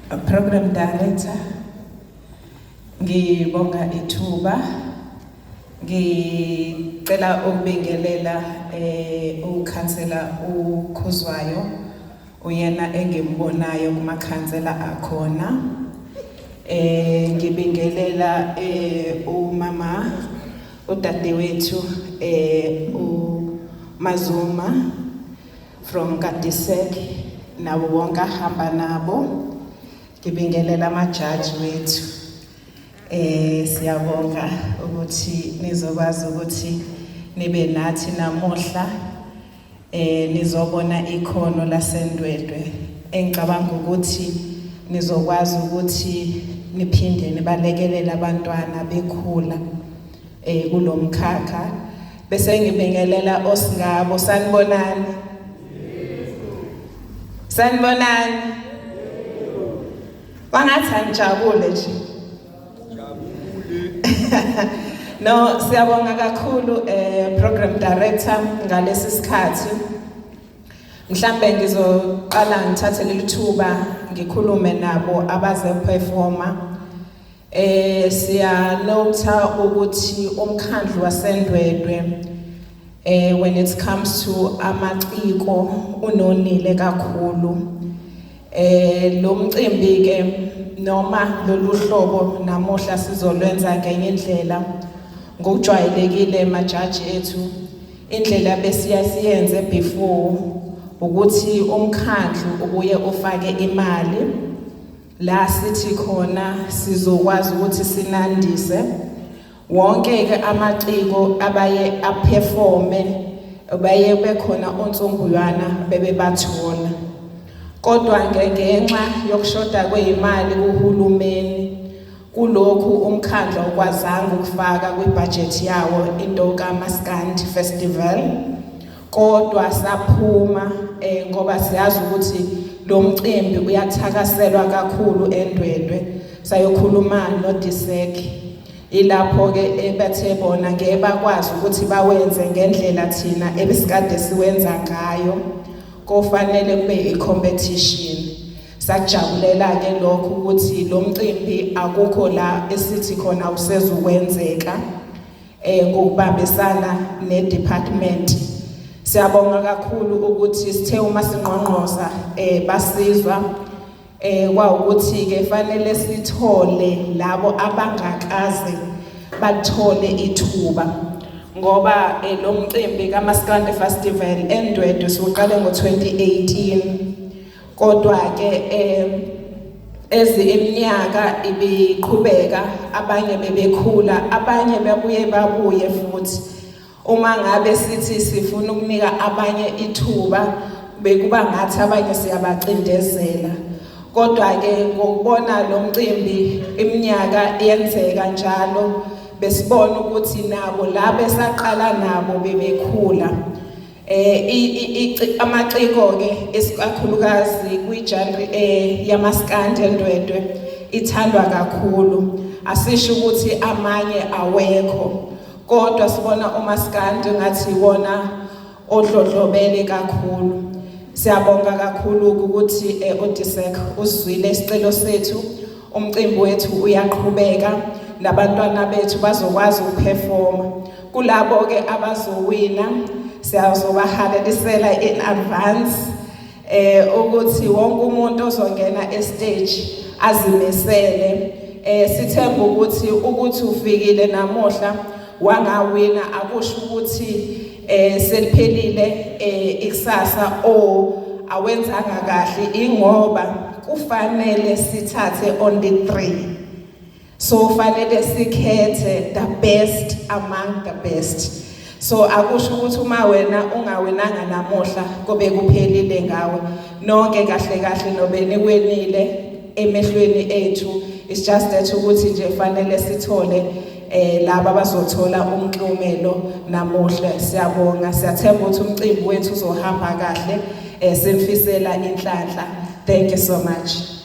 Program Director, ngibonga ithuba. Ngicela ukubingelela ukhansela uKhuzwayo, uyena engimbonayo kumakhansela akhona. Ngibingelela umama udadewethu uMazuma from Kadisek nabo bonke ahamba nabo. Ngibingelela amajaji wethu. Siyabonga ukuthi nizokwazi ukuthi nibe nathi namuhla, nizobona ikhono laseNdwedwe, engicabanga ukuthi nizokwazi ukuthi niphinde nibalekelele abantwana bekhula kulomkhakha. Bese ngibingelela osingabo. Sanibonani, sanibonani. Kwangathi angijabule nje. No, siyabonga kakhulu, program director, ngalesi sikhathi. Mhlambe ngizoqala ngithathe leli thuba ngikhulume nabo abaze performa. Siya note ukuthi umkhandlu waseNdwedwe, when it comes to amaciko, unonile kakhulu. Lo mcimbi ke noma lolu hlobo namuhla sizolwenza ngenye indlela. Ngokujwayelekile, majaji ethu, indlela besiya siyenze before ukuthi umkhandlu ubuye ufake imali la sithi khona sizokwazi ukuthi sinandise wonke ke amaciko abaye aperforme, baye bekhona onsunguywana bebe bathola. Kodwa ngenxa yokushoda kwezimali kuhulumeni kulokhu, umkhandlu awukwazanga ukufaka kwibudget yawo into kaMaskandi Festival. Kodwa saphuma ngoba siyazi ukuthi lo mcimbi uyathakaselwa kakhulu eNdwedwe, sayokhuluma noDSEC. Ilapho ke ebathe bona ngeke bakwazi ukuthi bawenze ngendlela thina ebesikade siwenza ngayo, kofanele kube i-competition. Sakujabulela ke lokho ukuthi lo mcimbi akukho la esithi khona usezukwenzeka ngokubambisana ne-department. Siyabonga kakhulu ukuthi sithe uma singqongqoza basizwa. Kwawukuthi ke fanele sithole labo abangakaze bathole ithuba, ngoba lo mcimbi kaMaskandi Festival eNdwedwe siuqale ngo2018, kodwa ke ezi iminyaka ibiqhubeka, abanye bebekhula, abanye babuye babuye futhi. Uma ngabe sithi sifuna ukunika abanye ithuba, bekuba ngathi abanye siyabacindezela. Kodwa ke ngokubona lo mcimbi iminyaka yenzeka njalo, besibona ukuthi nabo la besaqala nabo bebekhula. Amaciko ke, isikakhulukazi kwigenre yamaskandi eNdwedwe, ithandwa kakhulu. Asisho ukuthi amanye awekho, kodwa sibona umaskandi ngathi iwona odlodlobele kakhulu. Siyabonga kakhulu ukuthi uDSEC uzwile isicelo sethu. Umcimbi wethu uyaqhubeka, nabantwana bethu bazokwazi ukuperforma. Kulabo ke abazowina, siyazobahalalisela in advance ukuthi wonke umuntu ozongena estage azimisele. Sithemba ukuthi ufikile namuhla wangawina akusho ukuthi seliphelile ikusasa o awenzanga kahle, ingoba kufanele sithathe only 3, so fanele sikhethe the best among the best. So akusho ukuthi uma wena ungawinanga namuhla kube kuphelile ngawe. Nonke kahle kahle nobe niwinile emehlweni ethu, it's just that ukuthi nje fanele sithole laba abazothola umklomelo namuhla. Siyabonga, siyathemba ukuthi umcimbi wethu uzohamba kahle. Simfisela inhlanhla. Thank you so much.